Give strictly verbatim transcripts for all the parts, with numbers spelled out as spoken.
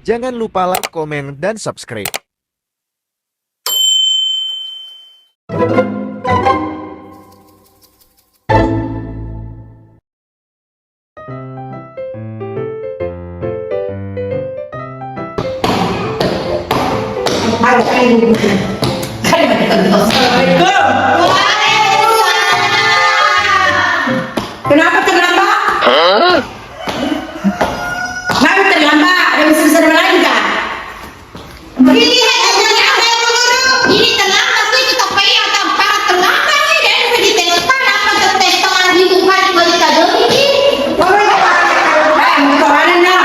Jangan lupa like, komen, dan subscribe. Kenapa terlambat? Kenapa terlambat? Ada bisa lagi kah? Ini terlambat, itu tak payah, tak parah terlambat, ini dari segi teknik, apa teteh setengah ribu kali balik kado ini? Orang apa? Eh, mau kemana, nak?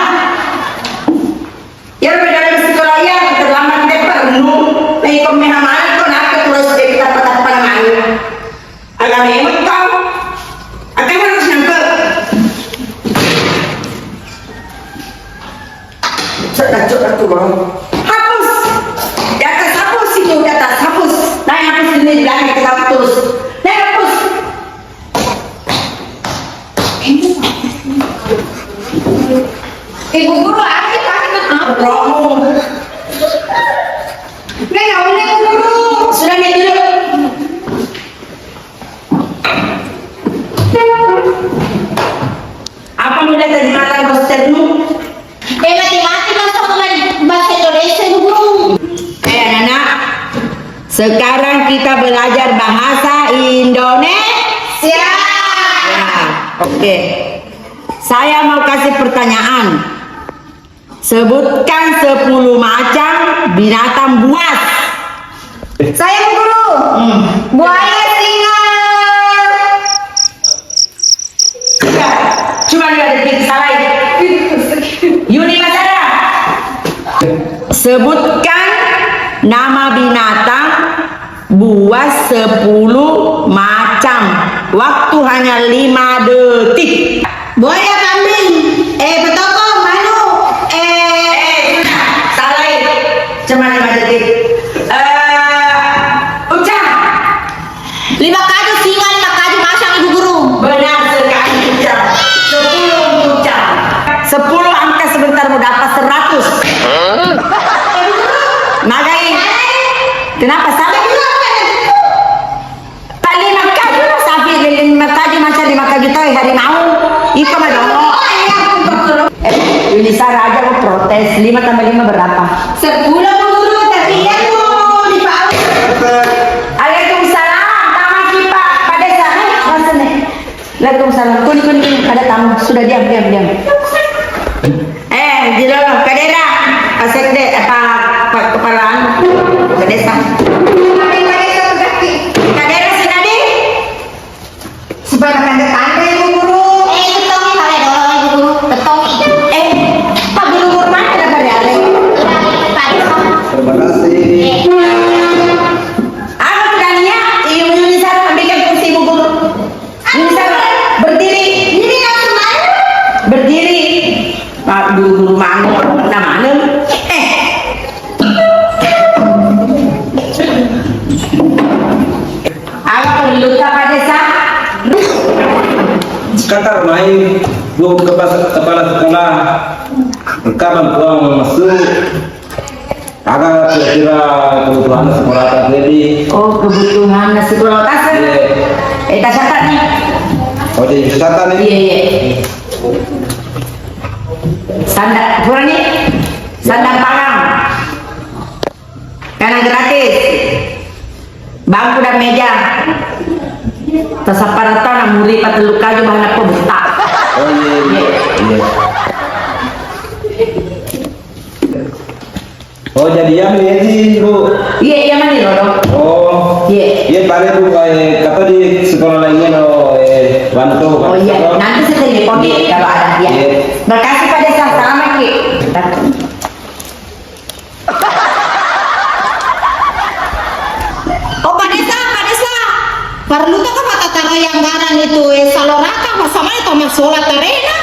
Ya, udah dari sekolah ya, terlambat deh, perenung. Nah, ikut mehamani, kok nak terus deh, kita patah-patah main. Agak memang kau. Akan harus nyangkut. Cek, cek, cek, cek, bro. Hapus. Di atas hapus itu, di atas hapus. Naik hapus ini, bilang di atas hapus. Naik hapus. Ibu guru, aku pakai apa? Romo. Nggak, nggak boleh, Bu Guru. Sudah, naik dulu. Apa mudah tadi makan postermu? Eh, mati-mati masuk ke bahasa Indonesia, Bu Guru. Eh, anak-anak, sekarang kita belajar bahasa Indonesia. Ya, oke. Saya mau kasih pertanyaan. Sebutkan sepuluh macam binatang buas. Saya, Bu Guru. Hmm. Buaya, singa. Sudah. Cuma dua detik, salah. Yuni Masada. Sebutkan nama binatang buas sepuluh macam. Waktu hanya lima detik. Buaya, kambing, eh, petokong, manuk, eh. Eh, sudah. Salah, eh. Cuma lima detik. Eh, ucang. Lima kaju singa, lima kaju masang, Ibu Guru. Benar sekali, ucang. Sepuluh, ucang. Sepuluh angka sebentar mau dapat seratus. Magai. Kenapa salah? Tali makkaju, sapi lili makkaju, macam lima kaju tahu harimau. Iko madongo. Eh, Yunisa Raja mau protes. Lima tambah lima berapa? Sepuluh, Bu Guru, tapi iya, Bu, di bawah. Waalaikumsalam. Tamat ki, Pak. Pada sana, masuk nih. Waalaikumsalam. Kuni, kuni, kuni. Ada tamu. Sudah, diam, diam, diam. Eh, Jiro, Kadera, Pak Sekde, eh, Pak, Pak Kepala anu, Kadesa. Kadera Sinadi. Supaya tanda-tanda, Ibu Guru. Eh, ketongi kali dong, Ibu Guru. Ketongi. Eh, Pak Guru, Guru mana ada pada ada? Terima kasih. Apa tuh, Dania? Ibu Yunisa, ambilkan kursi Ibu Guru. Bisa berdiri. Ini langsung aja. Berdiri. Pak, buru-buru maneng, pernah maneng. Eh. Apa perlu Pak Desa? Kata mai, Bu, kepala, kepala sekolah, engka bantuang masuk. Aga kira-kira kebutuhan sekolah tadi? Oh, kebutuhan sekolah tas? Iya. Eh, tas apa nih? Oh, jadi tas apa nih? Iya, iya. Sandang, pura nih. Sandang pangan. Karena gratis. Bangku dan meja. Tasapparata na muri patellu kaju bahan apa buta. Oh, iya, iya. Iya. Oh, jadi iya mani, Bu? Iya, iya mani, Roro. Oh. Iya. Iya, pale, Bu, eh, kata di sekolah lainnya, no, eh, bantu, Oh, iya. Nanti saya telepon, iya, kalau ada, iya. Iya. Makasih, Pak Desa. Selamat, Ki. Oh, Pak Desa, Pak Desa. Parellu to ka patataro anggaran itu, eh, saloraka, masamai to massola tarena.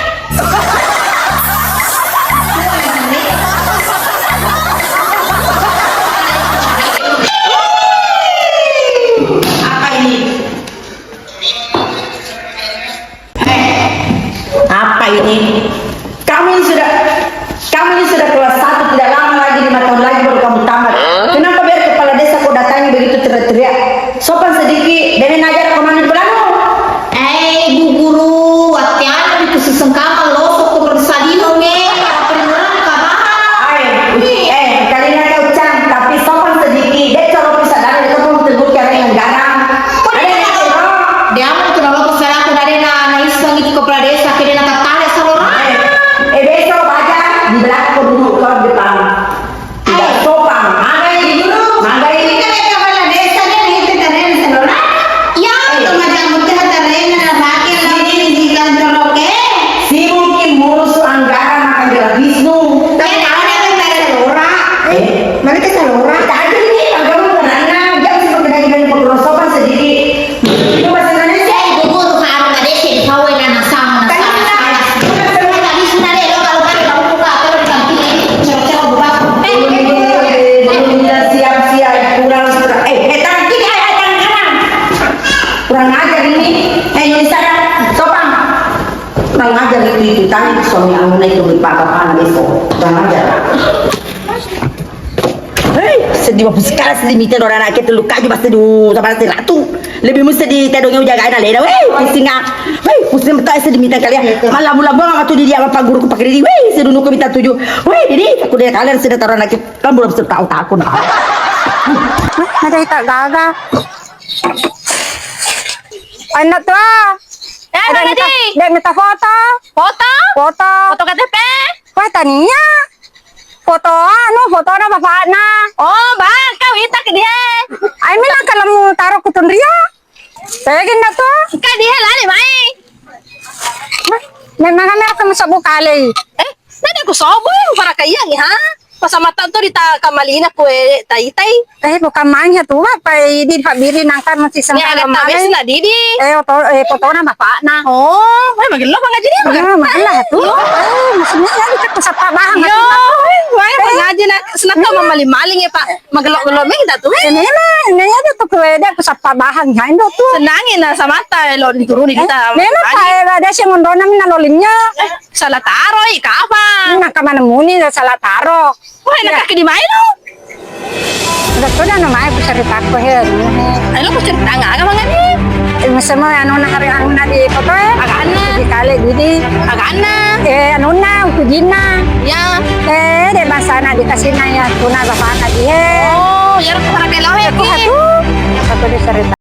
Apa ini? Eh, apa ini? Kamu ini sudah, kamu ini sudah kelas satu Ditanya suami anu na itu, bapak-bapak na besok. Kurang ajar. Hei, seddi mapusikala seddi mita dua anakku tellu kaju pasti du sama si ratu. Lebih mesti di tedonge ujaga na leda. Wei, pusing ah. Wei, pusing betul seddi mita kalian. Malam bulan buang waktu di dia apa guruku pakai diri. Wei, sedunu ku mita tuju. Wei, didi aku dia kalian sudah taruh anakku. Kan belum tahu takut. Nah, ada tak gaga. Anak tua. Eh, ada Bang Haji. Minta, dia minta foto. Foto? Foto. Foto K T P? Wah, tania. Foto anu, fotona bapakna. Oh, Bang, kau itak dia. Ai, mina kalau mau taruh kutundria. Saya gini tuh. Kak, dia lari mai. Memang kami akan sebut kali. Eh, nanti aku sobo, para kayang ya. Pas sama tanto di ta kamalina kue tai tai. Eh, bukan manja tu, apa di Pak Biri nangkan masih sempat. Ya, ada lemari. Tabes na didi. Eh, foto, eh, fotona bapakna. Oh, eh, magello Bang Haji dia, magello. Ah, magello tu. Eh, maksudnya ya kita kusapa bahan. Yo, eh, wah, Bang Haji nak senaka mamaling-maling ya, Pak. Magello-gello meng dah tu, eh. Ini mah, ini aja tu kue dia kusapa bahan, ya, Indo tu. Senangin na samata lo dituruni kita. Memang Pak, eh, ada sih ngondona mina lolinnya. Salah taro i, kapang. Nah, kemana muni salah taro. Wah, enak kaki di mai lo. Udah, udah, no, mai, ku cerita aku, he. Ayo, ku cerita nggak, apa nggak nih? Eh, misalnya, anu, nah, hari anu, nah, di foto, eh. Agak aneh. Di kali, gini. Agak aneh. Eh, anu, nah, uku jina. Ya. Eh, dek bahasa anak dikasih nanya, tuna, bapak anak dia. Oh, ya, aku harap lo, he. Aku satu. Aku dicerita.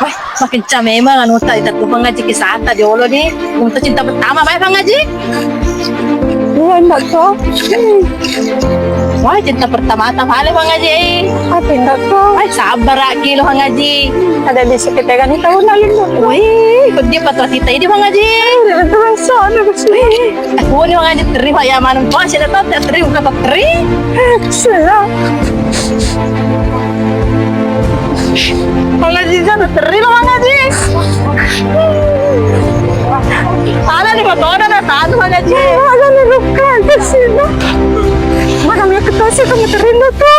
Wah, makencang memang anu ta, ita tu Bang Haji kisah ta jolo ni. Untuk cinta pertama, baik Bang Haji? Iya, ndak tahu. Wah, cinta pertama ta pale Bang Haji, eh. Apa ndak tahu? Wah, sabar aki lo Bang Haji. Ada di sekitar ni tahu nalin. Wih, kok dia patah kita ini Bang Haji? Udah, udah, udah, udah. Aku ni Bang Haji teri, Pak, ya, maneng to, sila to, teri, bukan teri. Sila. Bang Haji, jangan teri lo, Bang Haji. Ada di foto, ada, ada, ada, Bang Haji. Ada di luka, ada sila. Mana yang ketasi kamu teri lo tu?